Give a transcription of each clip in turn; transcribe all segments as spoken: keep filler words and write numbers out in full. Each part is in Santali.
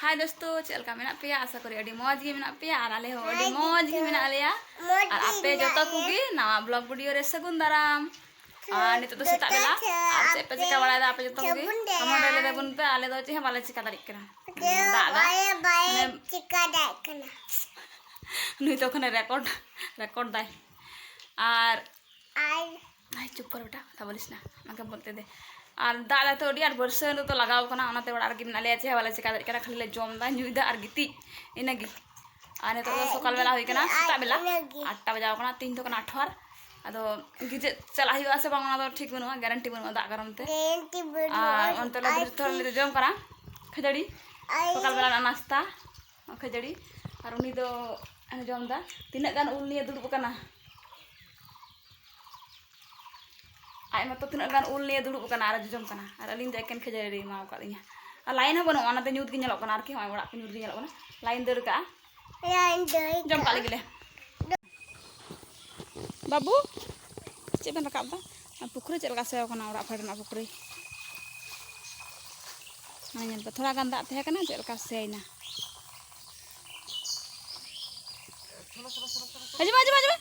ᱦᱟᱭ ᱫᱳᱥᱛᱳ, ᱪᱮᱫ ᱞᱮᱠᱟ ᱢᱮᱱᱟᱜ ᱯᱮᱭᱟ? ᱟᱥᱟ ᱠᱚᱨᱤ ᱟᱹᱰᱤ ᱢᱚᱡᱽ ᱜᱮ ᱢᱮᱱᱟᱜ ᱯᱮᱭᱟ ᱟᱨ ᱟᱞᱮ ᱦᱚᱸ ᱟᱹᱰᱤ ᱢᱚᱡᱽ ᱜᱮ ᱢᱮᱱᱟᱜ ᱞᱮᱭᱟ᱾ ᱟᱨ ᱟᱯᱮ ᱡᱚᱛᱚ ᱠᱚᱜᱮ ᱱᱟᱣᱟ ᱵᱞᱚᱜ ᱵᱷᱤᱰᱤᱭᱳ ᱨᱮ ᱥᱟᱹᱜᱩᱱ ᱫᱟᱨᱟᱢ᱾ ᱟᱨ ᱱᱤᱛᱚᱜ ᱫᱚ ᱥᱮᱛᱟᱜ ᱵᱮᱞᱟ᱾ ᱟᱨ ᱪᱮᱫ ᱯᱮ ᱪᱤᱠᱟ ᱵᱟᱲᱟᱭᱮᱫᱟ ᱟᱯᱮ ᱡᱚᱛᱚ ᱠᱚᱜᱮ? ᱠᱚᱢᱮᱱᱴ ᱨᱮ ᱞᱟᱹᱭ ᱛᱟᱵᱚᱱ ᱯᱮ, ᱟᱞᱮ ᱫᱚ ᱪᱮᱫ ᱦᱚᱸ ᱵᱟᱞᱮ ᱪᱤᱠᱟ ᱫᱟᱲᱮᱭᱟᱜ ᱠᱟᱱᱟ᱾ ᱫᱟᱜ ᱫᱟᱜ᱾ ᱵᱟᱞᱮ ᱢᱟᱱᱮ ᱪᱤᱠᱟ ᱫᱟᱲᱮᱭᱟᱜ ᱠᱟᱱᱟ᱾ ᱱᱩᱭ ᱛᱚ ᱠᱷᱚᱱᱮ ᱨᱮᱠᱚᱨᱰ, ᱨᱮᱠᱚᱨᱰ ᱫᱟᱭ᱾ ᱟᱨ ᱟᱨ ᱟᱭ, ᱪᱩᱯ ᱠᱚᱨ ᱵᱮᱴᱟ, ᱠᱟᱛᱷᱟ ᱵᱚᱞᱤᱥ ᱱᱟ, ᱚᱱᱠᱟ ᱵᱚᱞᱛᱮ ᱫᱮ᱾ ᱟᱨ ᱫᱟᱜ ᱫᱟᱭ ᱛᱚ ᱟᱹᱰᱤ, ᱟᱨ ᱵᱟᱹᱨᱥᱟᱹ ᱱᱤᱛᱚᱜ ᱫᱚ ᱞᱟᱜᱟᱣ ᱠᱟᱱᱟ, ᱚᱱᱟᱛᱮ ᱚᱲᱟᱜ ᱨᱮᱜᱮ ᱢᱮᱱᱟᱜ ᱞᱮᱭᱟ, ᱪᱮᱫ ᱦᱚᱸ ᱵᱟᱞᱮ ᱪᱤᱠᱟ ᱫᱟᱲᱮᱭᱟᱜ ᱠᱟᱱᱟ, ᱠᱷᱟᱹᱞᱤ ᱞᱮ ᱡᱚᱢ ᱫᱟ, ᱧᱩᱭ ᱫᱟ ᱟᱨ ᱜᱤᱛᱤᱡ, ᱤᱱᱟᱹᱜᱮ᱾ ᱟᱨ ᱱᱤᱛᱚᱜ ᱫᱚ ᱟᱨ ᱥᱚᱠᱟᱞ ᱵᱮᱞᱟ ᱦᱩᱭ ᱠᱟᱱᱟ, ᱜᱤᱛᱤᱡ ᱥᱮᱛᱟᱜ ᱟᱨ ᱵᱮᱞᱟ ᱤᱱᱟᱹᱜᱮ᱾ ᱟᱴ ᱴᱟ ᱵᱟᱡᱟᱣ ᱠᱟᱱᱟ, ᱛᱤᱦᱤᱧ ᱫᱚ ᱠᱟᱱᱟ ᱟᱴᱷᱣᱟᱨ᱾ ᱟᱫᱚ ᱜᱤᱡᱮ ᱪᱟᱞᱟᱜ ᱦᱩᱭᱩᱜᱼᱟ ᱥᱮ ᱵᱟᱝ, ᱚᱱᱟ ᱫᱚ ᱴᱷᱤᱠ ᱵᱟᱹᱱᱩᱜᱼᱟ, ᱜᱮᱨᱮᱱᱴᱤ ᱵᱟᱹᱱᱩᱜᱼᱟ ᱫᱟᱜ ᱜᱟᱨᱚᱱ ᱛᱮ᱾ ᱜᱮᱨᱮᱱᱴᱤ ᱵᱟᱹᱱᱩᱜᱼᱟ᱾ ᱟᱨ ᱚᱱᱛᱮ ᱞᱮ ᱟᱨ ᱫᱩᱨᱤᱛ ᱛᱷᱚᱲᱟ ᱞᱮ ᱡᱚᱡᱚᱢ ᱠᱟᱱᱟ, ᱠᱷᱟᱹᱡᱟᱹᱲᱤ, ᱟᱨ ᱥᱚᱠᱟᱞ ᱵᱮᱞᱟ ᱨᱮᱱᱟᱜ ᱱᱟᱥᱛᱟ, ᱠᱷᱟᱹᱡᱟᱹᱲᱤ᱾ ᱟᱨ ᱩᱱᱤ ᱫᱚ ᱡᱚᱢ ᱫᱟ᱾ ᱛᱤᱱᱟᱹᱜ ᱜᱟᱱ ᱩᱞ ᱱᱤᱭᱮ ᱫᱩᱲᱩᱵ ᱟᱠᱟᱱᱟ᱾ ᱟᱡ ᱢᱟᱛᱚ ᱛᱤᱱᱟᱹᱜ ᱜᱟᱱ ᱩᱞ ᱱᱤᱭᱮ ᱫᱩᱲᱩᱵ ᱟᱠᱟᱱᱟ ᱟᱨ ᱡᱚᱡᱚᱢ ᱠᱟᱱᱟ, ᱟᱨ ᱟᱹᱞᱤᱧ ᱫᱚ ᱮᱠᱮᱱ ᱠᱷᱟᱹᱡᱟᱹᱲᱤ ᱮᱢᱟ ᱟᱠᱟᱫ ᱞᱤᱧᱟ᱾ ᱟᱨ ᱞᱟᱭᱤᱱ ᱦᱚᱸ ᱵᱟᱹᱱᱩᱜᱼᱟ, ᱚᱱᱟᱛᱮ ᱧᱩᱛ ᱜᱮ ᱧᱮᱞᱚᱜ ᱠᱟᱱᱟ ᱟᱨᱠᱤ, ᱦᱚᱸᱜᱼᱚᱭ ᱚᱲᱟᱜ ᱠᱚ ᱧᱩᱛ ᱜᱮ ᱧᱮᱞᱚᱜ ᱠᱟᱱᱟ᱾ ᱞᱟᱭᱤᱱ ᱫᱟᱹᱲ ᱠᱟᱜᱼᱟ᱾ ᱞᱟᱭᱤᱱ ᱫᱟᱹᱲ ᱡᱚᱢ ᱠᱟᱜ ᱠᱟᱜᱼᱟ᱾ ᱞᱟᱹᱜᱤᱫ ᱞᱮ᱾ ᱵᱟᱹᱵᱩ, ᱪᱮᱫ ᱵᱮᱱ ᱨᱟᱠᱟᱵ ᱫᱟ? ᱟᱨ ᱯᱩᱠᱷᱨᱤ ᱪᱮᱫ ᱞᱮᱠᱟ ᱥᱮᱭ ᱠᱟᱱᱟ, ᱚᱲᱟᱜ ᱯᱷᱮᱰ ᱨᱮᱱᱟᱜ ᱯᱩᱠᱷᱨᱤ᱾ ᱢᱟᱱᱮ ᱧᱮᱞ ᱯᱮ, ᱛᱷᱚᱲᱟ ᱜᱟᱱ ᱫᱟᱜ ᱛᱟᱦᱮᱸ ᱠᱟᱱᱟ, ᱪᱮᱫ ᱞᱮᱠᱟ ᱥᱮᱭᱱᱟ᱾ ᱦᱤᱡᱩᱜ ᱢᱮ, ᱦᱤᱡᱩᱜ ᱢᱮ, ᱦᱤᱡᱩᱜ ᱢᱮ᱾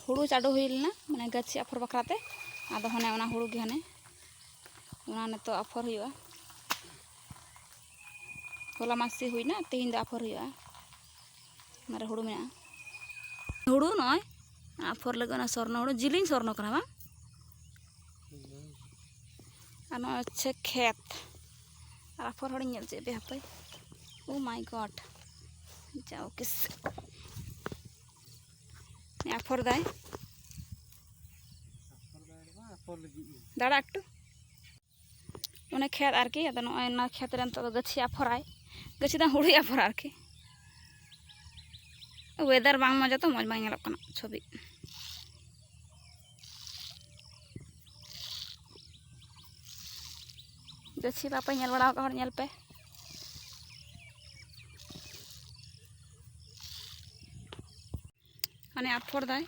ᱦᱩᱲᱩ ᱪᱟᱰᱳ ᱦᱩᱭ ᱞᱮᱱᱟ, ᱢᱟᱱᱮ ᱜᱟᱹᱪᱷᱤ ᱟᱯᱷᱚᱨ ᱵᱟᱠᱷᱨᱟ ᱛᱮ᱾ ᱟᱫᱚ ᱦᱟᱱᱮ ᱚᱱᱟ ᱦᱩᱲᱩ ᱜᱮ ᱦᱟᱱᱮ, ᱚᱱᱟ ᱱᱤᱛᱚᱜ ᱟᱯᱷᱚᱨ ᱦᱩᱭᱩᱜᱼᱟ᱾ ᱦᱚᱞᱟ ᱢᱟ ᱥᱤ ᱦᱩᱭᱱᱟ, ᱛᱮᱦᱮᱧ ᱫᱚ ᱟᱯᱷᱚᱨ ᱦᱩᱭᱩᱜᱼᱟ᱾ ᱚᱱᱟᱨᱮ ᱦᱩᱲᱩ ᱢᱮᱱᱟᱜᱼᱟ᱾ ᱦᱩᱲᱩ ᱱᱚᱜᱼᱚᱭ ᱟᱯᱷᱚᱨ ᱞᱟᱹᱜᱤᱫ ᱚᱱᱟ ᱥᱚᱨᱱᱚ ᱦᱩᱲᱩ, ᱡᱤᱞᱤᱧ ᱥᱚᱨᱱᱚ ᱠᱟᱱᱟ ᱵᱟᱝ? ᱟᱨ ᱱᱚᱜᱼᱚᱭ ᱦᱚᱪᱪᱷᱮ ᱠᱷᱮᱛ᱾ ᱟᱨ ᱟᱯᱷᱚᱨ ᱦᱚᱲᱤᱧ ᱧᱮᱞ ᱦᱚᱪᱚᱭᱮᱫ ᱯᱮᱭᱟ ᱦᱟᱯᱮ᱾ Oh my God, ᱡᱟᱣ ᱠᱤᱥ ᱟᱯᱷᱚᱨ ᱫᱟᱭ᱾ ᱫᱟᱲᱟ ᱮᱠᱴᱩ᱾ ᱚᱱᱮ ᱠᱷᱮᱛ ᱟᱨᱠᱤ, ᱟᱫᱚ ᱱᱚᱜᱼᱚᱭ ᱱᱚᱣᱟ ᱠᱷᱮᱛ ᱨᱮ ᱱᱤᱛᱚᱜ ᱫᱚ ᱜᱟᱹᱪᱷᱤ ᱟᱯᱷᱚᱨᱟᱭ, ᱜᱟᱹᱪᱷᱤ ᱫᱚ ᱦᱩᱲᱩᱭ ᱟᱯᱷᱚᱨᱟ ᱟᱨᱠᱤ᱾ ᱳᱭᱮᱫᱟᱨ ᱵᱟᱝ ᱢᱚᱡᱟ ᱛᱚ, ᱢᱚᱡᱽ ᱵᱟᱝ ᱧᱮᱞᱚᱜ ᱠᱟᱱᱟ ᱪᱷᱚᱵᱤ᱾ ᱜᱟᱹᱪᱷᱤ ᱵᱟᱯᱮ ᱧᱮᱞ ᱵᱟᱲᱟ ᱟᱠᱟᱫ ᱦᱚᱲ ᱧᱮᱞ ᱯᱮ᱾ ᱦᱟᱱᱮ ᱟᱯᱷᱚᱨ ᱫᱟᱭ,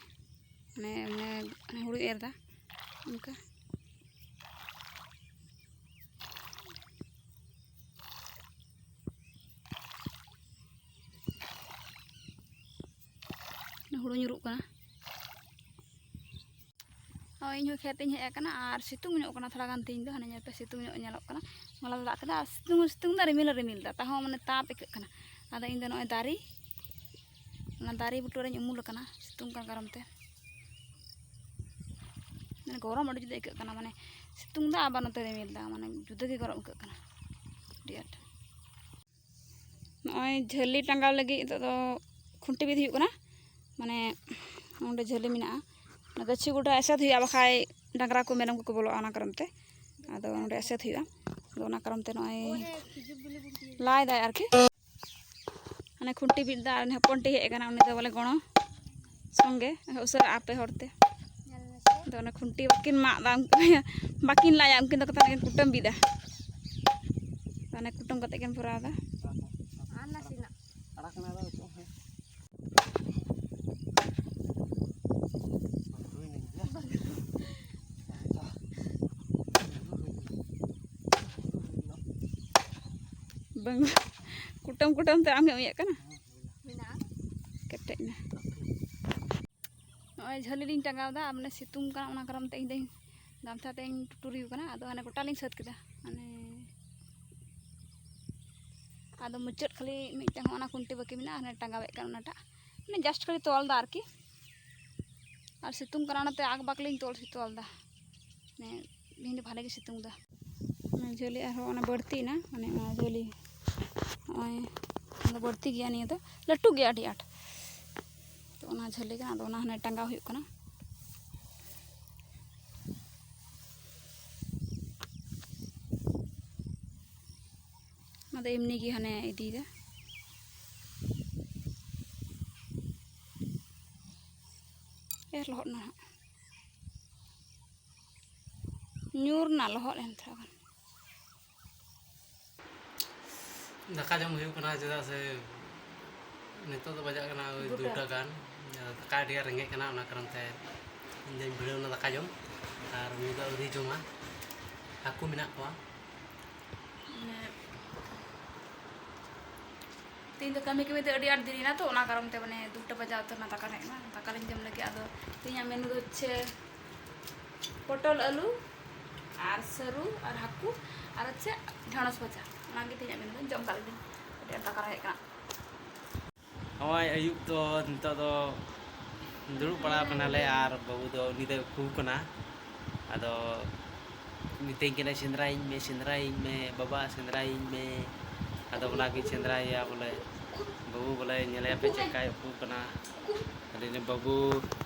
ᱢᱟᱱᱮ, ᱢᱟᱱᱮ, ᱦᱟᱱᱮ ᱦᱩᱲᱩ ᱮᱨ ᱫᱟ, ᱚᱱᱠᱟ᱾ ᱦᱩᱲᱩ ᱧᱩᱨᱩᱜ ᱠᱟᱱᱟ᱾ ᱦᱳᱭ, ᱤᱧ ᱦᱚᱸ ᱠᱷᱮᱛ ᱤᱧ ᱦᱮᱡ ᱟᱠᱟᱱᱟ ᱟᱨ ᱥᱤᱛᱩᱝ ᱧᱚᱜ ᱠᱟᱱᱟ ᱛᱷᱚᱲᱟ ᱜᱟᱱ ᱛᱮᱦᱮᱧ ᱫᱚ, ᱦᱟᱱᱮ ᱧᱮᱞ ᱯᱮ ᱥᱤᱛᱩᱝ ᱧᱚᱜ ᱧᱮᱞᱚᱜ ᱠᱟᱱᱟ᱾ ᱦᱚᱞᱟ ᱫᱚ ᱫᱟᱜ ᱠᱮᱫᱟ ᱟᱨ ᱥᱤᱛᱩᱝ ᱦᱚᱸ ᱥᱤᱛᱩᱝ ᱫᱟ, ᱨᱤᱢᱤᱞ ᱦᱚᱸ ᱨᱤᱢᱤᱞ ᱫᱟ, ᱛᱟᱦᱚᱸ ᱢᱟᱱᱮ ᱛᱟᱯ ᱟᱹᱭᱠᱟᱹᱜ ᱠᱟᱱᱟ᱾ ᱟᱫᱚ ᱤᱧ ᱫᱚ ᱱᱚᱜᱼᱚᱭ ᱫᱟᱨᱮ, ᱚᱱᱟ ᱫᱟᱨᱮ ᱵᱩᱴᱟᱹ ᱨᱮᱧ ᱩᱢᱩᱞ ᱟᱠᱟᱱᱟ ᱥᱤᱛᱩᱝ ᱠᱟᱱ ᱠᱟᱨᱚᱱ ᱛᱮ᱾ ᱢᱟᱱᱮ ᱜᱚᱨᱚᱢ ᱟᱹᱰᱤ ᱡᱩᱫᱟᱹ ᱟᱹᱭᱠᱟᱹᱜ ᱠᱟᱱᱟ, ᱢᱟᱱᱮ ᱥᱤᱛᱩᱝ ᱫᱟ ᱟᱵᱟᱨ ᱱᱚᱛᱮ ᱨᱤᱢᱤᱞ ᱫᱟ, ᱢᱟᱱᱮ ᱡᱩᱫᱟᱹ ᱜᱮ ᱜᱚᱨᱚᱢ ᱟᱹᱭᱠᱟᱹᱜ ᱠᱟᱱᱟ ᱟᱹᱰᱤ ᱟᱸᱴ᱾ ᱱᱚᱜᱼᱚᱭ ᱡᱷᱟᱹᱞᱤ ᱴᱟᱸᱜᱟᱣ ᱞᱟᱹᱜᱤᱫ ᱱᱤᱛᱚᱜ ᱫᱚ ᱠᱷᱩᱱᱴᱤ ᱵᱤᱫ ᱦᱩᱭᱩᱜ ᱠᱟᱱᱟ᱾ ᱢᱟᱱᱮ ᱚᱸᱰᱮ ᱡᱷᱟᱹᱞᱤ ᱢᱮᱱᱟᱜᱼᱟ, ᱚᱱᱟ ᱜᱟᱹᱪᱷᱤ ᱜᱚᱰᱟ ᱮᱥᱮᱫ ᱦᱩᱭᱩᱜᱼᱟ, ᱵᱟᱠᱷᱟᱡ ᱰᱟᱝᱨᱟ ᱠᱚ ᱢᱮᱨᱚᱢ ᱠᱚᱠᱚ ᱵᱚᱞᱚᱜᱼᱟ, ᱚᱱᱟ ᱠᱟᱨᱚᱱ ᱛᱮ᱾ ᱟᱫᱚ ᱚᱸᱰᱮ ᱮᱥᱮᱫ ᱦᱩᱭᱩᱜᱼᱟ᱾ ᱟᱫᱚ ᱚᱱᱟ ᱠᱟᱨᱚᱱ ᱛᱮ ᱱᱚᱜᱼᱚᱭ ᱞᱟᱭ ᱫᱟᱭ ᱟᱨᱠᱤ᱾ ᱦᱟᱱᱮ ᱠᱷᱩᱱᱴᱤ ᱵᱤᱫ ᱫᱟ, ᱟᱨ ᱩᱱᱤ ᱦᱚᱯᱚᱱ ᱴᱤ ᱦᱮᱡ ᱟᱠᱟᱱᱟ, ᱩᱱᱤ ᱫᱚ ᱵᱚᱞᱮ ᱜᱚᱲᱚ ᱥᱚᱸᱜᱮ ᱩᱥᱟᱹᱨᱟᱜ ᱟᱯᱮ ᱦᱚᱲ ᱛᱮ᱾ ᱟᱫᱚ ᱚᱱᱟ ᱠᱷᱩᱱᱴᱤ ᱵᱟᱹᱠᱤᱱ ᱢᱟᱜ ᱫᱟ, ᱩᱱᱠᱤᱱ ᱵᱟᱹᱠᱤᱱ ᱞᱟᱭᱟ, ᱩᱱᱠᱤᱱ ᱫᱚ ᱠᱟᱛᱷᱟ ᱠᱤᱱ ᱠᱩᱴᱟᱹᱢ ᱵᱤᱫᱟ᱾ ᱚᱱᱮ ᱠᱩᱴᱟᱹᱢ ᱠᱟᱛᱮ ᱠᱤᱱ ᱵᱷᱚᱨᱟᱣ ᱫᱟ᱾ ᱟᱨ ᱱᱟᱥᱮᱱᱟᱜ᱾ ᱵᱟᱝ, ᱠᱩᱴᱟᱹᱢ ᱠᱩᱴᱟᱹᱢ ᱛᱮ ᱟᱢ ᱜᱮᱢ ᱤᱭᱟᱹᱜ ᱠᱟᱱᱟ᱾ ᱢᱮᱱᱟᱜᱼᱟ᱾ ᱠᱮᱴᱮᱡ ᱱᱟ᱾ ᱱᱚᱜᱼᱚᱭ ᱡᱷᱟᱹᱞᱤ ᱞᱤᱧ ᱴᱟᱸᱜᱟᱣ ᱫᱟ, ᱢᱟᱱᱮ ᱥᱤᱛᱩᱝ ᱠᱟᱱᱟ, ᱚᱱᱟ ᱠᱟᱨᱚᱱ ᱛᱮ ᱤᱧ ᱫᱚᱧ ᱜᱟᱢᱪᱷᱟ ᱛᱮᱧ ᱴᱩᱴᱩᱨᱤ ᱠᱟᱱᱟ᱾ ᱟᱫᱚ ᱦᱟᱱᱮ ᱜᱚᱴᱟ ᱞᱤᱧ ᱥᱟᱹᱛ ᱠᱮᱫᱟ, ᱢᱟᱱᱮ ᱟᱫᱚ ᱢᱩᱪᱟᱹᱫ ᱠᱷᱟᱹᱞᱤ ᱢᱤᱫᱴᱟᱝ ᱦᱚᱸ ᱚᱱᱟ ᱠᱷᱩᱱᱴᱤ ᱵᱟᱹᱠᱤ ᱢᱮᱱᱟᱜᱼᱟ, ᱦᱟᱱᱮ ᱴᱟᱸᱜᱟᱣᱮᱫ ᱠᱟᱱ ᱚᱱᱟᱴᱟᱜ, ᱢᱟᱱᱮ just ᱠᱷᱟᱹᱞᱤ ᱛᱚᱞ ᱫᱟ ᱟᱨᱠᱤ᱾ ᱟᱨ ᱥᱤᱛᱩᱝ ᱠᱟᱱᱟ, ᱚᱱᱟᱛᱮ ᱟᱠ ᱵᱟᱠ ᱞᱤᱧ ᱛᱚᱞ ᱛᱚᱞ ᱫᱟ᱾ ᱢᱟᱱᱮ ᱛᱮᱦᱮᱧ ᱫᱚ ᱵᱷᱟᱞᱮ ᱜᱮ ᱥᱤᱛᱩᱝ ᱫᱟ᱾ ᱚᱱᱟ ᱡᱷᱟᱹᱞᱤ ᱟᱨᱦᱚᱸ ᱚᱱᱟ ᱵᱟᱹᱲᱛᱤᱭᱮᱱᱟ, ᱢᱟᱱᱮ ᱚᱱᱟ ᱡᱷᱟᱹᱞᱤ ᱱᱚᱜᱼᱚᱭ ᱚᱱᱟ ᱫᱚ ᱵᱟᱹᱲᱛᱤ ᱜᱮᱭᱟ, ᱱᱤᱭᱟᱹ ᱫᱚ ᱞᱟᱹᱴᱩ ᱜᱮᱭᱟ ᱟᱹᱰᱤ ᱟᱸᱴ᱾ ᱛᱚ ᱚᱱᱟ ᱡᱷᱟᱹᱞᱤ ᱠᱟᱱᱟ, ᱟᱫᱚ ᱚᱱᱟ ᱦᱟᱱᱮ ᱴᱟᱸᱜᱟᱣ ᱦᱩᱭᱩᱜ ᱠᱟᱱᱟ᱾ ᱚᱱᱟ ᱫᱚ ᱮᱢᱱᱤ ᱜᱮ ᱦᱟᱱᱮ ᱤᱫᱤᱭᱮᱫᱟ᱾ ᱮᱨ ᱞᱚᱦᱚᱫ ᱱᱟ ᱦᱟᱸᱜ᱾ ᱧᱩᱨ ᱱᱟ, ᱞᱚᱦᱚᱫ ᱮᱱ ᱛᱷᱚᱲᱟ ᱜᱟᱱ᱾ ᱫᱟᱠᱟ ᱡᱚᱢ ᱦᱩᱭᱩᱜ ᱠᱟᱱᱟ, ᱪᱮᱫᱟᱜ ᱥᱮ ᱱᱤᱛᱚᱜ ᱫᱚ ᱵᱟᱡᱟᱜ ᱠᱟᱱᱟ ᱳᱭ ᱫᱩᱴᱟ᱾ ᱫᱩᱴᱟ ᱜᱟᱱ᱾ ᱟᱫᱚ ᱫᱟᱠᱟ ᱟᱹᱰᱤ ᱟᱸᱴ ᱨᱮᱸᱜᱮᱡ ᱠᱟᱱᱟ, ᱚᱱᱟ ᱠᱟᱨᱚᱱ ᱛᱮ ᱤᱧ ᱫᱚᱧ ᱵᱷᱤᱲᱟᱹᱣ ᱮᱱᱟ ᱫᱟᱠᱟ ᱡᱚᱢ, ᱟᱨ ᱩᱱᱤ ᱫᱚ ᱟᱹᱣᱨᱤ ᱡᱚᱢᱟ᱾ ᱦᱟᱹᱠᱩ ᱢᱮᱱᱟᱜ ᱠᱚᱣᱟ᱾ ᱢᱟᱱᱮ ᱛᱮᱦᱮᱧ ᱫᱚ ᱠᱟᱹᱢᱤ ᱠᱟᱹᱢᱤ ᱛᱮ ᱟᱹᱰᱤ ᱟᱸᱴ ᱫᱮᱨᱤᱭᱮᱱᱟ, ᱛᱚ ᱚᱱᱟ ᱠᱟᱨᱚᱱ ᱛᱮ ᱢᱟᱱᱮ ᱫᱩᱴᱟ ᱵᱟᱡᱟᱣ ᱩᱛᱟᱹᱨ ᱮᱱᱟ ᱫᱟᱠᱟ ᱨᱮᱸᱜᱮᱡ ᱢᱟ᱾ ᱫᱟᱠᱟ ᱞᱤᱧ ᱡᱚᱢ ᱞᱟᱹᱜᱤᱫ᱾ ᱟᱫᱚ ᱛᱮᱦᱮᱧᱟᱜ ᱢᱮᱱᱩ ᱫᱚ ᱦᱚᱪᱪᱷᱮ ᱯᱚᱴᱚᱞ ᱟᱹᱞᱩ ᱟᱨ ᱥᱟᱹᱨᱩ ᱟᱨ ᱦᱟᱹᱠᱩ ᱟᱨ ᱦᱚᱪᱪᱷᱮ ᱰᱷᱮᱸᱲᱚᱥ ᱵᱷᱟᱡᱟ, ᱚᱱᱟᱜᱮ ᱛᱮᱦᱮᱧᱟᱜ ᱢᱮᱱᱩ ᱫᱚ᱾ ᱡᱚᱢ ᱠᱟᱜ ᱞᱮᱜᱮ, ᱟᱹᱰᱤ ᱟᱸᱴ ᱫᱟᱠᱟ ᱨᱮᱸᱜᱮᱡ ᱠᱟᱱᱟ᱾ ᱱᱚᱜᱼᱚᱭ ᱟᱹᱭᱩᱵ ᱫᱚ ᱱᱤᱛᱚᱜ ᱫᱚ ᱫᱩᱲᱩᱵ ᱵᱟᱲᱟ ᱠᱟᱱᱟᱞᱮ ᱟᱨ ᱵᱟᱹᱵᱩ ᱫᱚ ᱩᱱᱤ ᱫᱚᱭ ᱩᱠᱩ ᱠᱟᱱᱟ᱾ ᱟᱫᱚ ᱢᱤᱛᱟᱹᱧ ᱠᱟᱱᱟᱭ, "ᱥᱮᱸᱫᱽᱨᱟᱭᱤᱧ ᱢᱮ, ᱥᱮᱸᱫᱽᱨᱟᱭᱤᱧ ᱢᱮ ᱵᱟᱵᱟ, ᱥᱮᱸᱫᱽᱨᱟᱭᱤᱧ ᱢᱮ᱾" ᱟᱫᱚ ᱚᱱᱟᱜᱤᱧ ᱥᱮᱸᱫᱽᱨᱟᱭᱮᱭᱟ ᱵᱚᱞᱮ, ᱵᱟᱹᱵᱩ ᱵᱚᱞᱮ ᱧᱮᱞᱮᱭᱟ ᱯᱮ ᱪᱮᱫ ᱞᱮᱠᱟᱭ ᱩᱠᱩ ᱠᱟᱱᱟ᱾ ᱟᱫᱚ ᱤᱧ ᱞᱟᱹᱭ, "ᱵᱟᱹᱵᱩ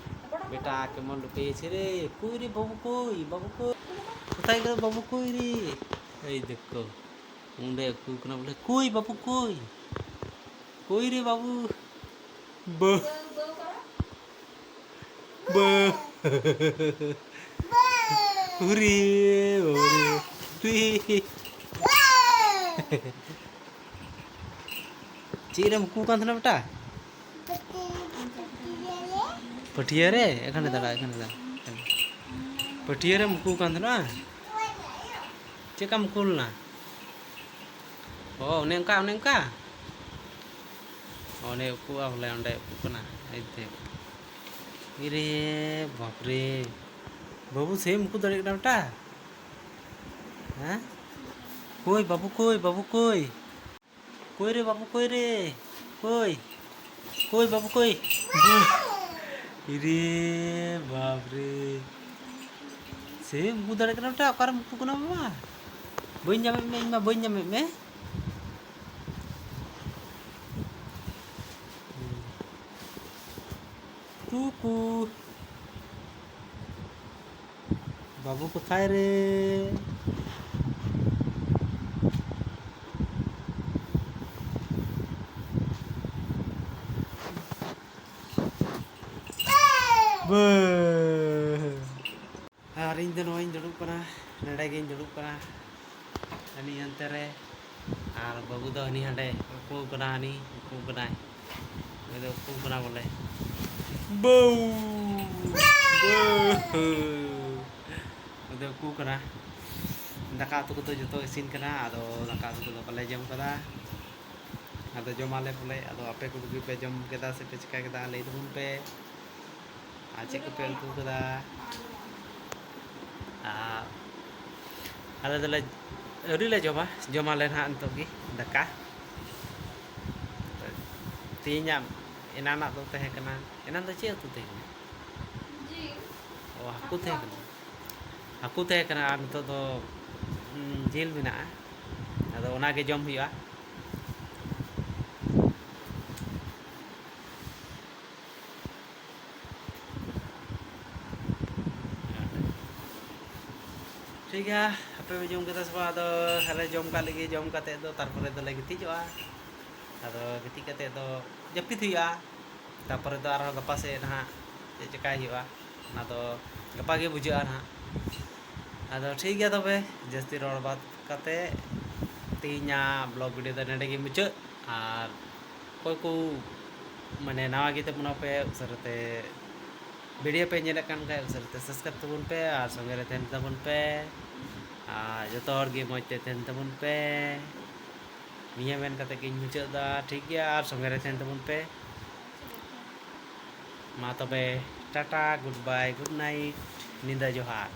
ᱵᱮᱴᱟ ᱠᱮᱢᱚᱱ ᱞᱩᱠᱮᱭᱮ ᱪᱷᱮ ᱨᱮ, ᱠᱩᱭ ᱨᱮ ᱵᱟᱹᱵᱩ ᱠᱩᱭ, ᱵᱟᱹᱵᱩ ᱠᱩᱭ, ᱠᱚᱛᱷᱟᱭ ᱜᱮ ᱵᱟᱹᱵᱩ ᱠᱩᱭ ᱨᱮ?" ᱮᱭ ᱫᱮᱠᱷᱚ, ᱚᱸᱰᱮ ᱩᱠᱩ ᱠᱟᱱᱟ ᱵᱚᱞᱮ, "ᱠᱩᱭ ᱵᱟᱹᱵᱩ ᱠᱩᱭ, ᱠᱩᱭ ᱨᱮ ᱵᱟᱹᱵᱩ, ᱵᱟᱹ-, ᱵᱟᱹ-, ᱩᱨᱮ, ᱩᱨᱮ, ᱩᱨᱮ, ᱪᱮᱫ ᱨᱮᱢ ᱩᱠᱩ ᱠᱟᱱ ᱛᱟᱦᱮᱱᱟ ᱵᱮᱴᱟ? ᱯᱟᱹᱴᱭᱟᱹ ᱨᱮ? ᱮᱠᱷᱟᱱᱮ ᱫᱟᱸᱲᱟ, ᱮᱠᱷᱟᱱᱮ ᱫᱟᱸᱲᱟ᱾ ᱯᱟᱹᱴᱭᱟᱹ ᱨᱮᱢ ᱩᱠᱩ ᱠᱟᱱ ᱛᱟᱦᱮᱱᱟ? ᱪᱮᱫ ᱞᱮᱠᱟᱢ ᱩᱠᱩ ᱞᱮᱱᱟ? ᱚ, ᱚᱱᱮ ᱚᱱᱠᱟ, ᱚᱱᱮ ᱚᱱᱠᱟ? ᱚᱱᱮ ᱩᱠᱩᱜᱼᱟ ᱵᱚᱞᱮ, ᱚᱸᱰᱮ ᱩᱠᱩᱜ ᱠᱟᱱᱟ᱾ ᱮᱭ ᱫᱮᱠᱷ᱾ ᱤᱨᱮ ᱵᱟᱯᱨᱮ᱾ ᱵᱟᱹᱵᱩ, ᱥᱮᱢ ᱩᱠᱩ ᱫᱟᱲᱮᱭᱟᱜ ᱠᱟᱱᱟ ᱵᱮᱴᱟ? ᱦᱮᱸ? ᱠᱚᱭ ᱵᱟᱹᱵᱩ, ᱠᱚᱭ ᱵᱟᱹᱵᱩ, ᱠᱚᱭ? ᱠᱚᱭ ᱨᱮ ᱵᱟᱹᱵᱩ, ᱠᱚᱭ ᱨᱮ? ᱠᱚᱭ? ᱠᱚᱭ ᱵᱟᱹᱵᱩ, ᱠᱚᱭ? ᱤᱨᱮ ᱵᱟᱯᱨᱮ᱾ ᱥᱮᱢ ᱩᱠᱩ ᱫᱟᱲᱮᱭᱟᱜ ᱠᱟᱱᱟ ᱵᱮᱴᱟ? ᱚᱠᱟᱨᱮᱢ ᱩᱠᱩ ᱠᱟᱱᱟ ᱵᱟᱵᱟ? ᱵᱟᱹᱧ ᱧᱟᱢᱮᱫ ᱢᱮ, ᱤᱧ ᱢᱟ ᱵᱟᱹᱧ ᱧᱟᱢᱮᱫ ᱢᱮ᱾ ᱠᱩᱠᱩ᱾ ᱵᱟᱹᱵᱩ ᱠᱚᱛᱷᱟᱭ ᱨᱮ? ᱵᱟᱹ᱾ ᱟᱨ ᱤᱧ ᱫᱚ ᱱᱚᱜᱼᱚᱭ ᱤᱧ ᱫᱩᱲᱩᱵ ᱠᱟᱱᱟ, ᱱᱚᱰᱮ ᱜᱤᱧ ᱫᱩᱲᱩᱵ ᱠᱟᱱᱟ, ᱦᱟᱹᱱᱤ ᱦᱟᱱᱛᱮ ᱨᱮ, ᱟᱨ ᱵᱟᱹᱵᱩ ᱫᱚ ᱦᱟᱹᱱᱤ ᱦᱟᱸᱰᱮ ᱩᱠᱩ ᱠᱟᱱᱟ, ᱦᱟᱹᱱᱤ ᱩᱠᱩ ᱠᱟᱱᱟᱭ, ᱩᱱᱤ ᱫᱚ ᱩᱠᱩ ᱠᱟᱱᱟ ᱵᱚᱞᱮ᱾ ᱵᱟᱹᱣ! ᱵᱟᱹᱣ! ᱩᱱᱤ ᱫᱚ ᱩᱠᱩ ᱠᱟᱱᱟ᱾ ᱫᱟᱠᱟ ᱩᱛᱩ ᱠᱚᱫᱚ ᱡᱚᱛᱚ ᱤᱥᱤᱱ ᱠᱟᱱᱟ, ᱟᱫᱚ ᱫᱟᱠᱟ ᱩᱛᱩ ᱠᱚᱫᱚ ᱵᱟᱞᱮ ᱡᱚᱢ ᱠᱟᱫᱟ᱾ ᱟᱫᱚ ᱡᱚᱢᱟᱞᱮ ᱵᱚᱞᱮ᱾ ᱟᱫᱚ ᱟᱯᱮ ᱠᱚᱜᱮ ᱯᱮ ᱡᱚᱢ ᱠᱮᱫᱟ ᱥᱮ ᱯᱮ ᱪᱤᱠᱟ ᱠᱮᱫᱟ, ᱞᱟᱹᱭ ᱛᱟᱵᱚᱱ ᱯᱮ᱾ ᱟᱨ ᱪᱮᱫ ᱠᱚᱯᱮ ᱩᱛᱩ ᱠᱮᱫᱟ? ᱟᱨ ᱟᱞᱮ ᱫᱚᱞᱮ ᱟᱹᱣᱨᱤ ᱞᱮ ᱡᱚᱢᱟ, ᱡᱚᱢᱟᱞᱮ ᱱᱟᱦᱟᱜ ᱱᱤᱛᱚᱜ ᱜᱮ ᱫᱟᱠᱟ᱾ ᱛᱮᱦᱮᱧᱟᱜ, ᱮᱱᱟᱱᱟᱜ ᱫᱚ ᱛᱟᱦᱮᱸ ᱠᱟᱱᱟ, ᱮᱱᱟᱱ ᱫᱚ ᱪᱮᱫ ᱩᱛᱩ ᱛᱟᱦᱮᱸ ᱠᱟᱱᱟ? ᱚ, ᱦᱟᱹᱠᱩ ᱛᱟᱦᱮᱸ ᱠᱟᱱᱟ᱾ ᱦᱟᱹᱠᱩ ᱛᱟᱦᱮᱸ ᱠᱟᱱᱟ ᱟᱨ ᱱᱤᱛᱚᱜ ᱫᱚ, ᱩᱸ, ᱡᱤᱞ ᱢᱮᱱᱟᱜᱼᱟ᱾ ᱟᱫᱚ ᱚᱱᱟᱜᱮ ᱡᱚᱢ ᱦᱩᱭᱩᱜᱼᱟ᱾ ᱴᱷᱤᱠ ᱜᱮᱭᱟ, ᱟᱯᱮ ᱯᱮ ᱡᱚᱢ ᱠᱮᱫᱟ ᱥᱮ ᱵᱟᱝ? ᱟᱫᱚ ᱟᱞᱮ ᱡᱚᱢ ᱠᱟᱜ ᱞᱮᱜᱮ, ᱡᱚᱢ ᱠᱟᱛᱮᱫ ᱫᱚ ᱛᱟᱨᱯᱚᱨᱮ ᱫᱚᱞᱮ ᱜᱤᱛᱤᱡᱚᱜᱼᱟ᱾ ᱟᱫᱚ ᱜᱤᱛᱤᱡ ᱠᱟᱛᱮᱫ ᱫᱚ ᱡᱟᱹᱯᱤᱫ ᱦᱩᱭᱩᱜᱼᱟ᱾ ᱛᱟᱨᱯᱚᱨᱮ ᱫᱚ ᱟᱨᱦᱚᱸ ᱜᱟᱯᱟ ᱥᱮᱫ ᱱᱟᱦᱟᱜ ᱪᱮᱫ ᱪᱮᱠᱟᱭ ᱦᱩᱭᱩᱜᱼᱟ, ᱚᱱᱟ ᱫᱚ ᱜᱟᱯᱟ ᱜᱮ ᱵᱩᱡᱷᱟᱹᱜᱼᱟ ᱱᱟᱦᱟᱜ᱾ ᱟᱫᱚ ᱴᱷᱤᱠ ᱜᱮᱭᱟ, ᱛᱚᱵᱮ ᱡᱟᱹᱥᱛᱤ ᱨᱚᱲ ᱵᱟᱫ ᱠᱟᱛᱮᱫ ᱛᱮᱦᱮᱧᱟᱜ ᱵᱞᱚᱜ ᱵᱷᱤᱰᱤᱭᱳ ᱫᱚ ᱱᱚᱸᱰᱮ ᱜᱮ ᱢᱩᱪᱟᱹᱫ᱾ ᱟᱨ ᱚᱠᱚᱭ ᱠᱚ ᱢᱟᱱᱮ ᱱᱟᱣᱟ ᱜᱮ ᱛᱟᱵᱚᱱᱟ ᱯᱮ, ᱩᱥᱟᱹᱨᱟᱛᱮ ᱵᱷᱤᱰᱤᱭᱳ ᱯᱮ ᱧᱮᱞᱮᱫ ᱠᱟᱱ ᱠᱷᱟᱡ ᱩᱥᱟᱹᱨᱟᱛᱮ ᱥᱟᱵᱥᱠᱨᱟᱭᱤᱵ ᱛᱟᱵᱚᱱ ᱯᱮ ᱟᱨ ᱥᱚᱸᱜᱮ ᱨᱮ ᱛᱟᱦᱮᱱ ᱛᱟᱵᱚᱱ ᱯᱮ᱾ ᱟᱨ ᱡᱚᱛᱚ ᱦᱚᱲ ᱜᱮ ᱢᱚᱡᱽ ᱛᱮ ᱛᱟᱦᱮᱱ ᱛᱟᱵᱚᱱ ᱯᱮ᱾ ᱱᱤᱭᱟᱹ ᱢᱮᱱ ᱠᱟᱛᱮ ᱜᱤᱧ ᱢᱩᱪᱟᱹᱫ ᱮᱫᱟ, ᱴᱷᱤᱠ ᱜᱮᱭᱟ? ᱟᱨ ᱥᱚᱸᱜᱮ ᱨᱮ ᱛᱟᱦᱮᱱ ᱛᱟᱵᱚᱱ ᱯᱮ᱾ ᱢᱟ ᱛᱚᱵᱮ, ᱴᱟᱴᱟ, ᱜᱩᱰ ᱵᱟᱭ, ᱜᱩᱰ ᱱᱟᱭᱤᱴ, ᱧᱤᱫᱟᱹ ᱡᱚᱦᱟᱨ᱾